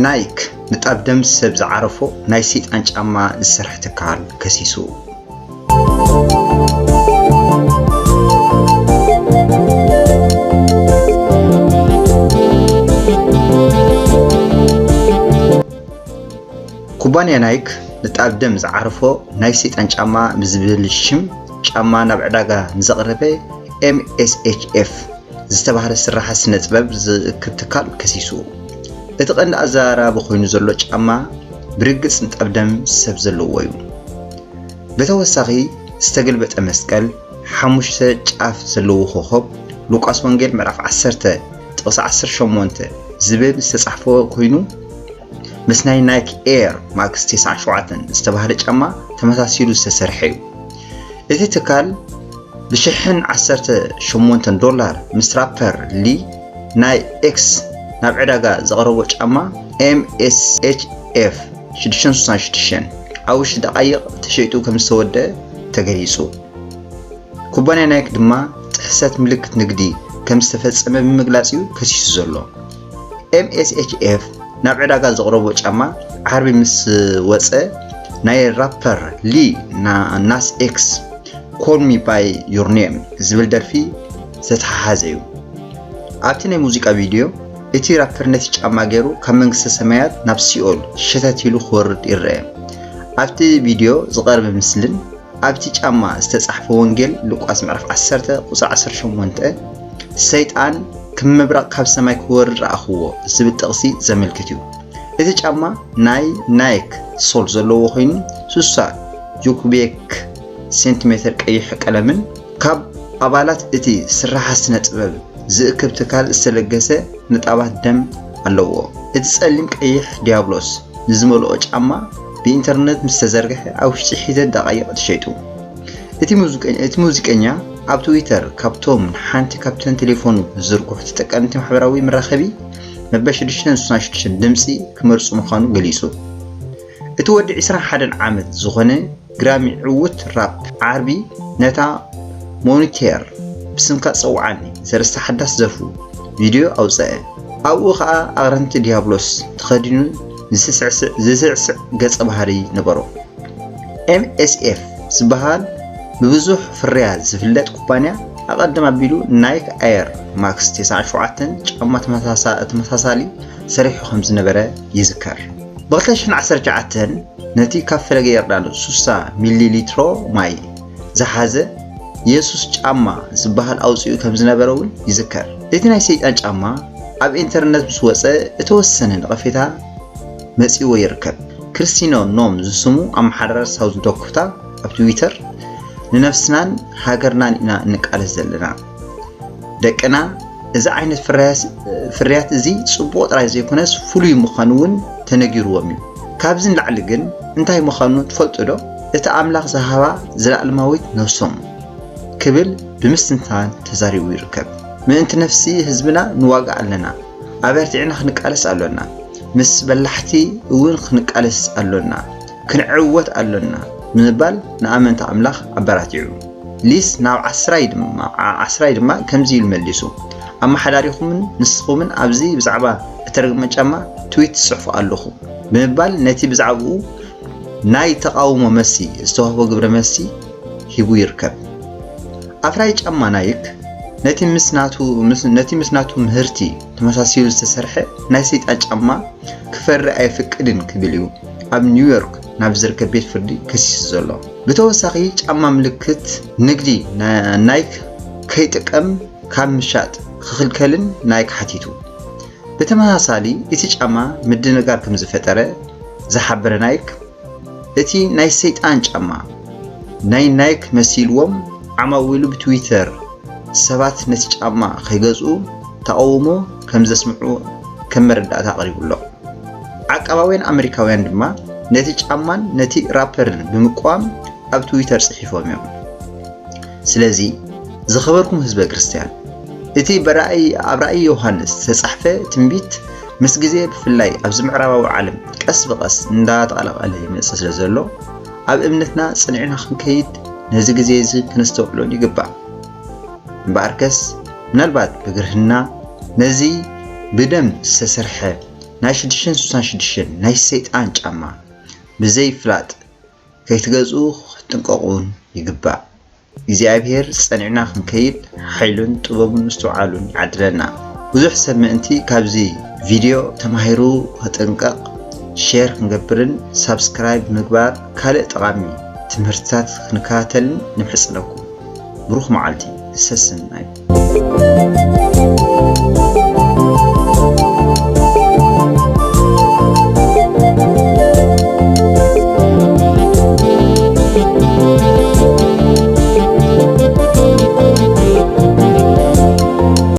ናይክ ንጣብ ደም ሰብ ዝዓረፎ ናይ ሰይጣን ጫማ ዝሰርሐ ትካል ከሲሱ። ኩባንያ ናይክ ንጣብ ደም ዝዓረፎ ናይ ሰይጣን ጫማ ብዝብል ሽም ጫማ ናብ ዕዳጋ ንዘቕረበ ኤም ኤስ ኤች ኤፍ ዝተባህለ ስራሓት ስነ ጥበብ ዝእክብ ትካል ከሲሱ። እቲ ቀንዲ ኣዘራራቢ ኮይኑ ዘሎ ጫማ ብርግጽ ንጣብ ደም ሰብ ዘለዎ እዩ። ብተወሳኺ ዝተገልበጠ መስቀል፣ ሓሙሽተ ጫፍ ዘለዎ ኮኾብ፣ ሉቃስ ወንጌል ምዕራፍ ዓሰርተ ጥቕሲ ዓሰርተ ሸሞንተ ዝብል ዝተጻሕፎ ኮይኑ፣ ምስ ናይ ናይክ ኤር ማክስ ተስዓን ሸውዓተን ዝተባህለ ጫማ ተመሳሲሉ ዝተሰርሐ እዩ። እቲ ትካል ብሽሕን ዓሰርተ ሸሞንተን ዶላር ምስ ራፐር ሊ ናይ ኤክስ ናብ ዕዳጋ ዘቕረቦ ጫማ ኤም ኤስ ኤች ኤፍ ሽዱሽተ ስሳን ሽዱሽተ ኣብ ውሽጢ ደቓይቕ ተሸይጡ ከም ዝተወደአ ተገሊጹ። ኩባንያ ናይክ ድማ ጥሕሰት ምልክት ንግዲ ከም ዝተፈጸመ ብምግላጽ እዩ ከሲሱ ዘሎ። ኤም ኤስ ኤች ኤፍ ናብ ዕዳጋ ዘቕረቦ ጫማ ዓርቢ ምስ ወጸ ናይ ራፐር ሊ ና- ናስ ኤክስ ኮል ሚ ባይ ዩር ኔም ዝብል ደርፊ ዝተተሓሓዘ እዩ። ኣብቲ ናይ ሙዚቃ ቪድዮ እቲ ራፐር ነቲ ጫማ ገይሩ ካብ መንግስተ ሰማያት ናብ ሲኦል ሸተት ኢሉ ክወርድ ይረአ። ኣብቲ ቪድዮ ዝቐርበ ምስልን ኣብቲ ጫማ ዝተጻሕፈ ወንጌል ሉቃስ ምዕራፍ ዓሰርተ ቁጽሪ ዓሰርተ ሸሞንተ ሰይጣን ከም ምብራቕ ካብ ሰማይ ክወርድ ረኣኽዎ ዝብል ጥቕሲ ዘመልክት እዩ። እቲ ጫማ ናይ ናይክ ሶል ዘለዎ ኮይኑ ሱሳ ጁክቤክ ሴንቲሜተር ቀይሕ ቀለምን ካብ ኣባላት እቲ ስራሓት ስነ ጥበብ ዝእክብ ትካል ዝተለገሰ ንጣባት ደም ኣለዎ። እቲ ጸሊም ቀይሕ ዲያብሎስ ንዝመልኦ ጫማ ብኢንተርነት ምስ ተዘርግሐ ኣብ ውሽጢ ሒደት ደቓይቕ ተሸይጡ። እቲ ሙዚቀኛ እቲ ሙዚቀኛ ኣብ ትዊተር ካብቶም ንሓንቲ ካብተን ቴሌፎኑ ዝዝርግሑ ተጠቀምቲ ማሕበራዊ መራኸቢ መበል ሽዱሽተ ስሳን ሽዱሽተ ድምጺ ክመርጹ ምዃኑ ገሊጹ። እቲ ወዲ ዕስራን ሓደን ዓመት ዝኾነ ግራሚ ዕዉት ራፕ ዓርቢ ነታ ሞኒቴር ብስምካ ጸውዓኒ ዘርእስታ ሓዳስ ዘርፉ ቪድዮ ኣውጸአ። ኣብኡ ኸኣ ኣቕርንቲ ዲያብሎስ ተኸዲኑ ዝስዕስዕ ዝስዕስዕ ገጸ ባህሪ ነበሮ። ኤም ኤስ ኤፍ ዝበሃል ብብዙሕ ፍርያት ዝፍለጥ ኩባንያ ኣቐድም ኣቢሉ ናይክ ኣየር ማክስ ተስዓን ሸውዓተን ጫማ ተመሳሳ- ተመሳሳሊ ሰሪሑ ከም ዝነበረ ይዝከር። ብ2019 ነቲ ካብ ፈለገ ዮርዳኖስ ሱሳ ሚሊ ሊትሮ ማይ ዝሓዘ የሱስ ጫማ ዝበሃል ኣውጺኡ ከም ዝነበረ እውን ይዝከር። እቲ ናይ ሰይጣን ጫማ ኣብ ኢንተርነት ምስ ወጸ እተወሰነ ነቐፌታ መጺእዎ ይርከብ። ክርስቲኖ ኖም ዝስሙ ኣመሓዳሪ ሳውዝ ዳኮታ ኣብ ትዊተር ንነፍስናን ሃገርናን ኢና እንቃለስ ዘለና። ደቅና እዚ ዓይነት ፍርያት እዚ ጽቡቕ ጥራይ ዘይኮነስ ፍሉይ ምዃኑ እውን ተነጊርዎም እዩ። ካብዚ ንላዕሊ ግን እንታይ ምዃኑ ትፈልጡ ዶ? እቲ ኣምላኽ ዝሃባ ዘለኣለማዊት ነፍሶም ክብል ብምስትንታን ተዛሪቡ ይርከብ። ምእንቲ ነፍሲ ህዝብና ንዋጋእ ኣለና። ኣበርቲዕና ክንቃለስ ኣሎና። ምስ በላሕቲ እውን ክንቃለስ ኣሎና። ክንዕወት ኣሎና ብምባል ንኣመንቲ ኣምላኽ ኣበራቲዑ። ሊስ ናብ ዓስራይ ድማ ዓ- ዓስራይ ድማ ከምዚ ኢሉ መሊሱ፣ ኣመሓዳሪኹምን ንስኹምን ኣብዚ ብዛዕባ እተረግመ ጫማ ትዊት ትጽሕፉ ኣለኹም ብምባል ነቲ ብዛዕባኡ ናይ ተቓውሞ መልሲ ዝተዋህቦ ግብረ መልሲ ሂቡ ይርከብ። ኣፍራይ ጫማ ናይክ ነቲ ምስ ናቱ ምስ- ነቲ ምስ ናቱ ምህርቲ ተመሳሲሉ ዝተሰርሐ ናይ ሰይጣን ጫማ ክፈሪ ኣየፍቅድን ክብል እዩ ኣብ ኒውዮርክ ናብ ዝርከብ ቤት ፍርዲ ከሲሱ ዘሎ። ብተወሳኺ ጫማ ምልክት ንግዲ ና- ናይክ ከይጥቀም ካብ ምሻጥ ክኽልከልን ናይክ ሓቲቱ። ብተመሳሳሊ እቲ ጫማ ምድንጋር ከም ዝፈጠረ ዝሓበረ ናይክ፣ እቲ ናይ ሰይጣን ጫማ ናይ ናይክ መሲልዎም ዓማዊሉ ብትዊተር ሰባት ነቲ ጫማ ከይገዝኡ ተቓውሞ ከም ዘስምዑ ከም መረዳእታ ኣቕሪቡ ኣሎ። ዓቃባውያን ኣመሪካውያን ድማ ነቲ ጫማን ነቲ ራፐርን ብምቅዋም ኣብ ትዊተር ጽሒፎም እዮም። ስለዚ ዝኸበርኩም ህዝበ ክርስትያን፣ እቲ ብራእይ ኣብ ራእይ ዮሃንስ ዝተጻሕፈ ትንቢት ምስ ግዜ ብፍላይ ኣብዚ ምዕራባዊ ዓለም ቀስ ብቐስ እንዳተቐላቐለ ይመጽእ ስለ ዘሎ ኣብ እምነትና ጸኒዕና ክንከይድ ነዚ ግዜ እዚ ክነስተውዕሎን ይግባእ። እምበኣርከስ ምናልባት ብግርህና ነዚ ብደም ዝተሰርሐ ናይ ሽዱሽተ ሽዱሽተ ናይ ሰይጣን ጫማ ብዘይ ፍላጥ ከይትገዝኡ ክትጥንቀቑን ይግባእ። እግዚኣብሔር ጸኒዕና ክንከይድ ሓይሉን ጥበቡን ምስትውዓሉን ይዓድለና። ብዙሕ ሰብ ምእንቲ ካብዚ ቪድዮ ተማሂሩ ክጥንቀቕ ሼር ክንገብርን ሳብስክራይብ ምግባር ካልእ ጠቓሚ ትምህርትታት ክንከታተልን ንምሕጽነኩም። ብሩኽ መዓልቲ ሰስናይ።